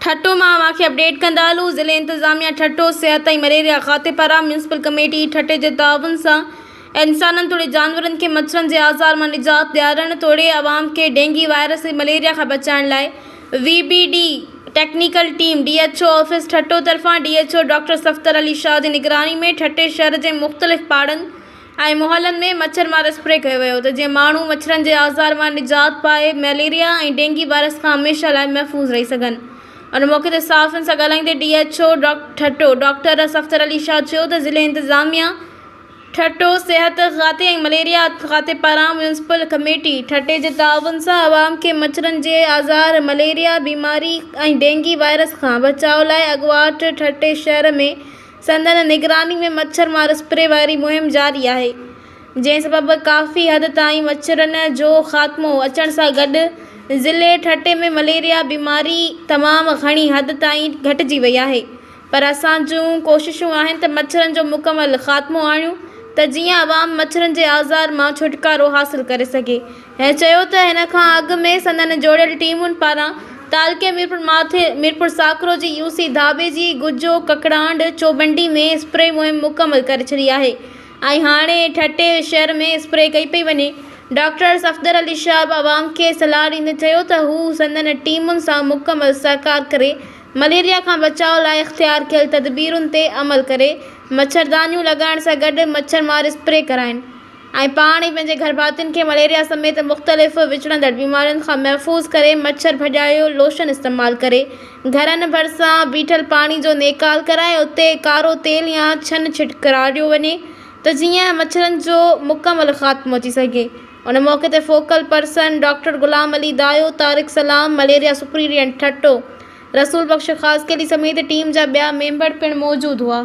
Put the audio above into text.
ٺٽو مان اوهان کي اپڊيٽ ڪندا هلون ضلعي انتظاميا ٺٽو صحت ۽ مليريا کاتي پاران ميونسپل ڪميٽي ٺٽي جي تعاون سان انسانن توڙي جانورن کي مڇرن جي آزار مان نجات ڏيارڻ توڙي عوام کي ڊينگي وائرس ۽ مليريا کان بچائڻ لاء V B D technical team D H O office Thatta طرفان D H O doctor Safdar Ali Shah جي نگراني ۾ ٺٽي شهر جي مختلف پاڙن ۽ محلن ۾ مڇر مار اسپري ڪيو ويو ته جيئن ماڻهو مڇرن جي آزار مان نجات پائي مليريا ۽ ڊينگي وائرس کان هميشه لاء محفوظ رهي سگهن. ان موقعي تي صحافين سان ڳالهائيندي D H O Thatta doctor Safdar Ali Shah چيو ته ضلعي انتظاميا ٺٽو صحت کاتي ۽ مليريا کاتي پاران ميونسپل ڪميٽي ٺٽي جي تعاون سان عوام کي مڇرن جي آزار، مليريا بيماري ۽ ڊينگي وائرس کان بچاء لاء اڳواٽ ٺٽي شهر ۾ سندن نگراني ۾ مڇر مار اسپري واري مهم جاري آهي، جنهن سبب ڪافي حد تائين مڇرن جو خاتمو اچڻ سان گڏ ضلعي ٺٽي ۾ مليريا بيماري تمام گهڻي حد تائين گهٽجي وئي آهي پر اسان جون ڪوششون آهن ته مڇرن جو مڪمل خاتمو آڻيون ته جيئن عوام مڇرن جي آزار مان ڇوٽڪارو حاصل ڪري سگهي. هن چيو ته هن کان اڳ ۾ سندن جوڙيل ٽيمن پاران تعلقي ميرپور ماٿي ميرپور ساڪرو جي يو سي ڌاٻيجي، گجو، ڪڪڙانڊ، چوبنڊي ۾ اسپري مهم مڪمل ڪري ڇڏي آهي ۽ هاڻي ٺٽي شهر ۾ اسپري ڪئي پئي وڃي. ڊاڪٽر صفدر علي شاهه به عوام کي صلاح ڏيندي چيو ته هو سندن ٽيمن سان مڪمل سهڪار ڪري مليريا کان بچاء لاء اختيار ڪيل تدبيرن تي عمل ڪري مڇردانيون لڳائڻ سان گڏ مڇر مار اسپري ڪرائين. ۽ پاڻ ۽ پنهنجي گهرڀاتين کي مليريا سميت مختلف وچڙندڙ بيمارين کان محفوظ ڪري مڇر ڀڄايو لوشن استعمال ڪري گهرن ڀرسان بيٺل پاڻي جو نيڪال ڪرائي اتي ڪارو تيل يا ڇن ڇٽڪرايو وڃي ته جيئن مڇرن جو مڪمل خاتمو اچي سگهي ان موقعي تي focal person doctor Ghulam Ali Dayo Tariq Salam malaria superintendent Thatta Rasool Bakhsh Khaskheli سميت ٽيم جا ٻيا ميمبر پڻ موجود هئا.